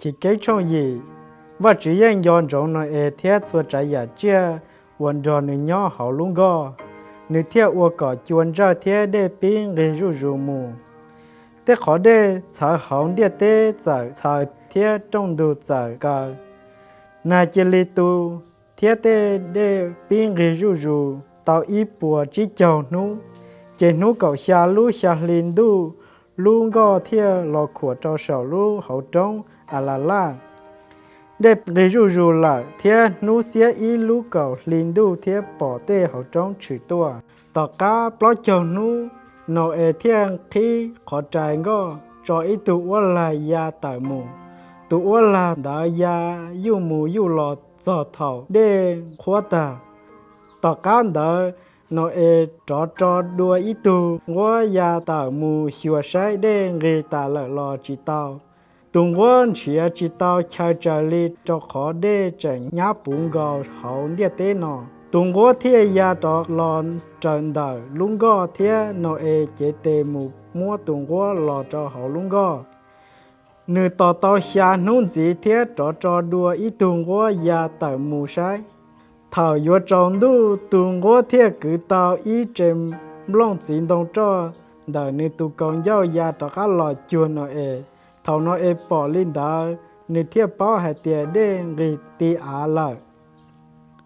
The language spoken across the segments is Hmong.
Chivkeeb tshooj yim. Vajtswv yeej nco ntsoov Nau-es thiab txhua tsav yam tsiaj uas nrog nws nyob hauv lub nkoj, nws thiaj ua kom cua ntsawj thiab dej pib nqig zuj zus mus. Tej qhov dej txhawv hauv ntiaj teb txawm txhaws thiab rooj ntug txawm kaw. Nag cia li tu thiab tej dej pib nqig zuj zus tau ib puas tsib caug hnub. Ces hnub kaum xya lub xya hli ntuj, lub nkoj thiaj los khuam rau saum lub hauv roob Alalaj. Dej nqig zuj zus lawm thiab hnub xiab ib lub kaum hli ntuj thiab pom tej hauv roob tshwm tuaj. Tom qab plaub caug hnub, Nau-es thiaj qhib qhov rais nkoj tso ib tug uab lag ya tawm mus. Tus uab lag ntawd ya yuj mus yuj los txog thaum dej qhuav tag. Tom qab ntawd, Nau-es rov tso dua ib tug nquab ya tawm mus xyuas saib dej nqig tas lawm los tsis tau. Tus nquab nrhiav tsis tau chaw raws li rau qhov dej tseem nyab puv nkaus hauv ntiaj teb no. Tus nquab thiaj ya rov los raws ntawm lub nkoj thiab Nau-es cev tes mus muab tus nquab los rau hauv lub nkoj. Nws tos tau xya hnub ntxiv thiab rov tso dua ib tug nquab ya tawm mus saib. Thaum yuav tsaus ntuj, tus nquab thiaj kwv tau ib re nplooj txiv ntoo roj ntawm nws tus kaus ncauj ya rov qab los cuag Nau-es. Thaum Nau-es pom li ntawd, nws thiaj paub hais tias dej nqig ti av lawm.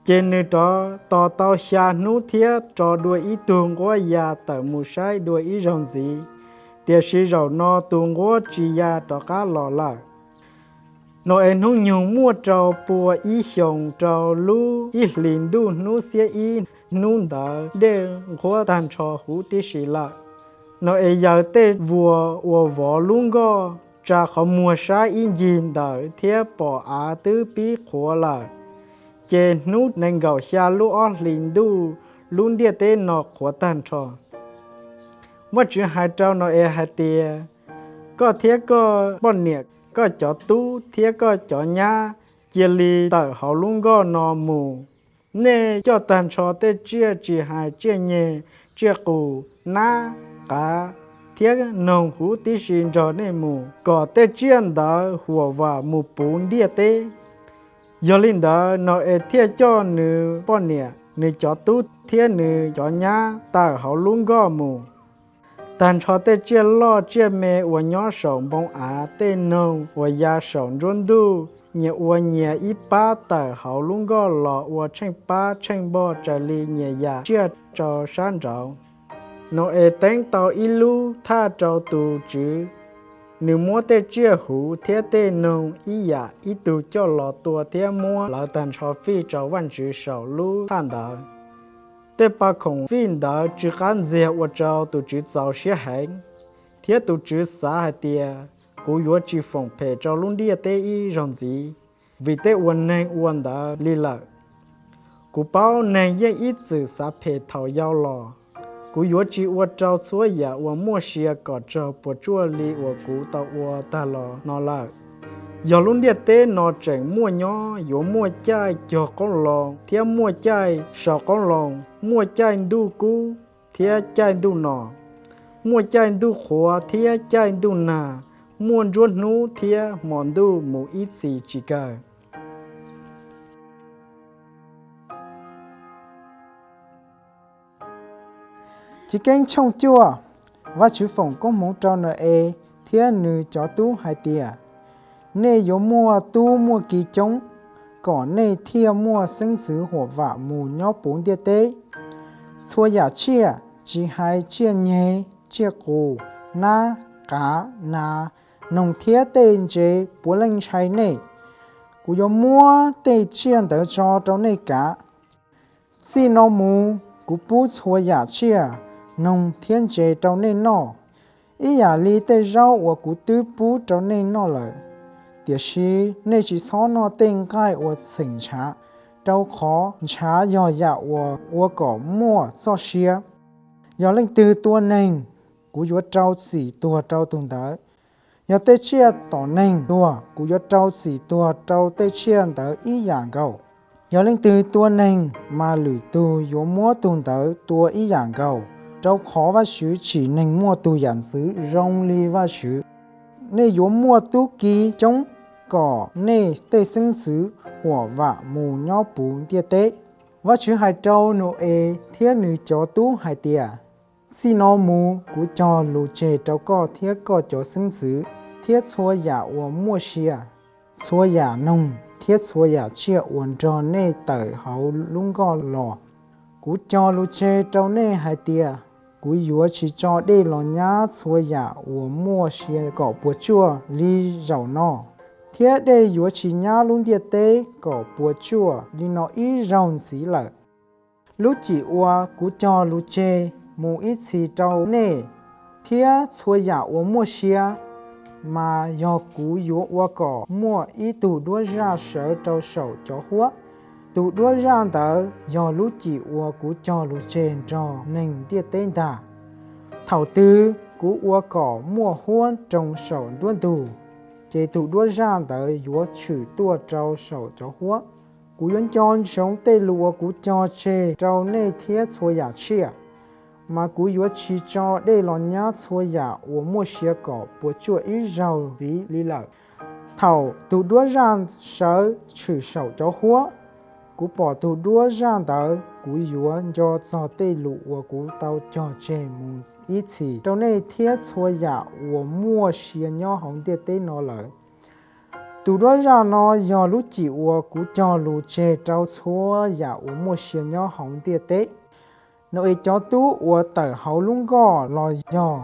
Ces nws rov tos tau xya hnub thiab tso dua ib tug nquab ya tawm mus saib dua ib zaug ntxiv, tiam sis zaum no tus nquab tsis ya rov qab los lawm. Nau-es hnub nyoog muaj rau pua ib xyoos rau lub ib hlis ntuj hnub xiab ib hnub ntawd dej nqhuab tag nrho huv tib si lawm. Nau-es yaws tej vuas uas vov lub nkoj tsa qhov muag saib ib ncig ntawm thiab pom av twb pib qhuav lawm. Ces hnub nees nkaum xya lub ob hlis ntuj lub ntiaj teb no qhuav tag nrho. Vajtswv hais rau Nau-es hais tias, koj thiab koj poj niam, koj cov tub thiab koj cov nyab cia li tawm hauv lub nkoj no mus. Nej coj tag nrho tej tsiaj tsis hais tsiaj nyeg, tsiaj qus, nab, qav thiab noog huv tib si nrog nej mus, kom tej tsiaj ntawd huam vam mus puv ntiaj teb. Yog li ntawd, Nau-es thiaj coj nws poj niam, nws cov tub thiab nws cov nyab tawm hauv lub nkoj mus. Tag nrho tej tsiaj loj tsiaj me uas nyob saum npoo av, tej noog uas ya saum nruab ntuj, nyias ua nyias ib pab tawm hauv lub nkoj los ua tsheej pab tsheej npog raws li nyias yam tsiaj rau sab nraud. Nau-es teeb tau ib lub thaj rau tus Tswv, nws muab tej tsiaj huv thiab tej noog ib yam ib tug coj los tua thiab muab lawv tag nrho fij rau Vajtswv saum lub thaj ntawd. Tej pa khoom fij ntawd tsw qab ntxiag ua rau tus Tswv txaus siab heev, thiab tus Tswv xav hais tias, kuv yuav tsis foom phem rau lub ntiaj teb ib zaug ntxiv, vim tej uas neeg ua ntawd li lawm. Kuv paub neeg yeej ib txwm xav phem thaum yau los. Kuv yuav tsis ua rau txhua yam uas muaj sia kom raug puas tsuaj li uas kuv tau ua tag los no lawm. Yog lub ntiaj teb no tseem muaj nyob, yuav muaj caij cog qoob loo thiab muaj caij sau qoob loo, muaj caij ntuj kub thiab caij ntuj no, muaj caij ntuj qhuav thiab caij ntuj nag, muaj nruab hnub thiab hmo ntuj mus ib txhis tsis kawg. Chivkeeb tshooj cuaj. Vajtswv foom koob hmoov rau Nau-es thiab nws cov tub hais tias, nej yuav muaj tub muaj ki coob, kom nej thiaj muaj xeeb ntxwv huam vam mus nyob puv ntiaj teb. Txhua yam tsiaj, tsis hais tsiaj nyeg, tsiaj qus, nab, qav, nas, noog thiab tej ntses puav leej ntshai nej. Kuv yuav muab tej tsiaj ntawd tso rau nej kav. Txij no mus kuv pub txhua yam tsiaj, noog thiab ntses rau nej noj, ib yam li tej zaub uas kuv twb pub rau nej noj lawm. Tiam sis nej tsis txhob noj tej nqaij uas txheem ntshav, rau qhov ntshav yog yam uas ua kom muaj txoj sia. Yog leej twg tua neeg, kuv yuav rau txim tuag rau tus ntawd. Yog tej tsiaj tom neeg tuag, kuv yuav rau txim tuag rau tej tsiaj ntawd ib yam nkaus. Yog leej twg tua neeg, mas lwm tus yuav muab tus ntawd tua ib yam nkaus, rau qhov Vajtswv tsim neeg muaj tus yam ntxwv zoo li Vajtswv. Nej yuav muaj tub ki coob, kom nej tej xeeb ntxwv huam vam mus nyob puv ntiaj teb. Vajtswv hais rau Nau-es thiab nws cov tub hais tias, Txij no mus kuv cog lus tseg rau koj thiab koj cov xeeb ntxwv thiab txhua yam uas muaj sia, txhua yam noog thiab txhua yam tsiaj uas nrog nej tawm hauv lub nkoj los. Kuv cog lus tseg rau nej hais tias, kuv yuav tsis tso dej los nyab txhua yam uas muaj sia kom puas tsuaj li zaum no, thiab dej yuav tsis nyab lub ntiaj teb kom puas tsuaj li no ib zaug ntxiv lawm. Lub cim uas kuv cog lus tseg mus ib txhis rau nej thiab txhua yam uas muaj sia, mas yog kuv yuav ua kom muaj ib tug duab zaj sawv rau saum cov huab. Tus duab zaj ntawd yog lub cim uas kuv cog lus tseg nrog neeg ntiaj teb ntag. Thaum twg kuv ua kom muaj huab roos saum nruab ntug, ces tus duab zaj ntawd yuav tshwm tuaj rau saum cov huab. Kuv yuav nco ntsoov tej lus uas kuv cog tseg rau nej thiab txhua yam tsiaj, mas kuv yuav tsis tso dej los nyab txhua yam uas muaj sia kom puas tsuaj ib zaug ntxiv li lawm. Thaum tus duab zaj sawv tshwm saum cov huab, kuv pom tus duab zaj ntawd, kuv yuav nco txog tej lus uas kuv tau cog tseg mus ib txhis rau nej thiab txhua yam uas muaj sia nyob hauv ntiaj teb no lawm. Tus duab zaj no yog lub cim uas kuv cog lus tseg rau txhua yam uas muaj sia nyob hauv ntiaj teb. Nau-es cov tub uas tawm hauv lub nkoj los yog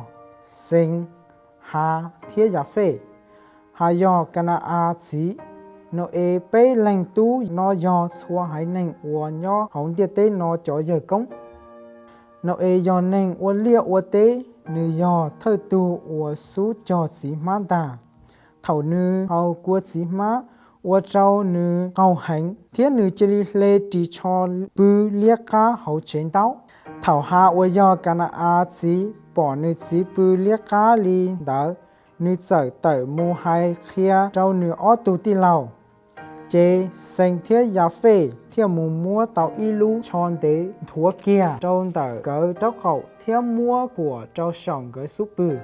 Xees, Has thiab Yafej. Has yog Ka na-as txiv. Nau-es peb leeg tub no yog txhua haiv neeg uas nyob hauv ntiaj teb no cov yawg koob. Nau-es yog neeg ua liaj ua teb, nws yog thawj tug uas xub cog txiv hmab ntag. Thaum nws haus kua txiv hmab, ua rau nws qaug heev, thiab nws cia li hle ris tsho pw liab qab hauv tsev ntaub. Thaum Has uas yog Ka na-as txiv pom nws txiv pw liab qab li ntawd, nws txawm tawm mus hais qhia rau nws ob tug tij laug. Ces Xees thiab Yafej thiaj mus muab tau ib lub tsho ntev nthuav kiag rau ntawm nkawd raub qaum thiab muab kuam rau saum nkawd xub pwg.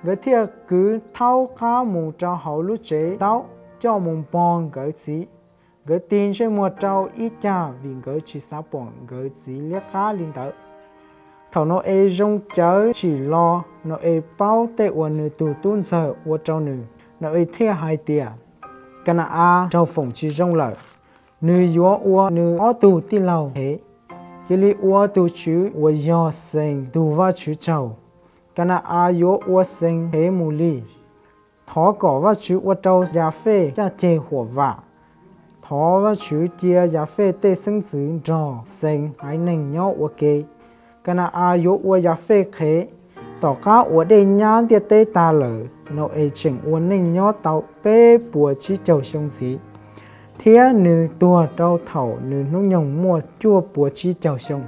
Nkawd thiaj kwv thaub qab mus rau hauv lub tsev ntaub coj mus npog nkawd txiv. Nkawd tig ntsej muag rau ib cag vim nkawd tsis xav pom nkawd txiv liab qab li ntawd. Thaum Nau-es zoo cawv tsim los, Nau-es paub tej uas nws tus tub ntxawg ua rau nws. Nau-es thiaj hais tias, Ka na-as raug foom tsis zoo lawm, nws yuav ua nws ob tug tij laug hev. Cia li ua tus tswv uas yog Xees tus Vajtswv tsaug, Ka na-as yuav ua Xees hev mus li. Thov kom Vajtswv ua rau Yafej caj ceg huam vam. Thov Vajtswv cia Yafej tej xeeb ntxwv nrog Xees haiv neeg nyob ua ke. Ka na-as yuav ua Yafej qhev. Tom qab uas dej nyab ntiaj teb tas lawm, Nau-es tseem ua neej nyob tau peb puas tsib caug xyoo ntxiv, thiab nws tuag rau thaum nws hnub nyoog muaj cuaj puas tsib caug xyoo.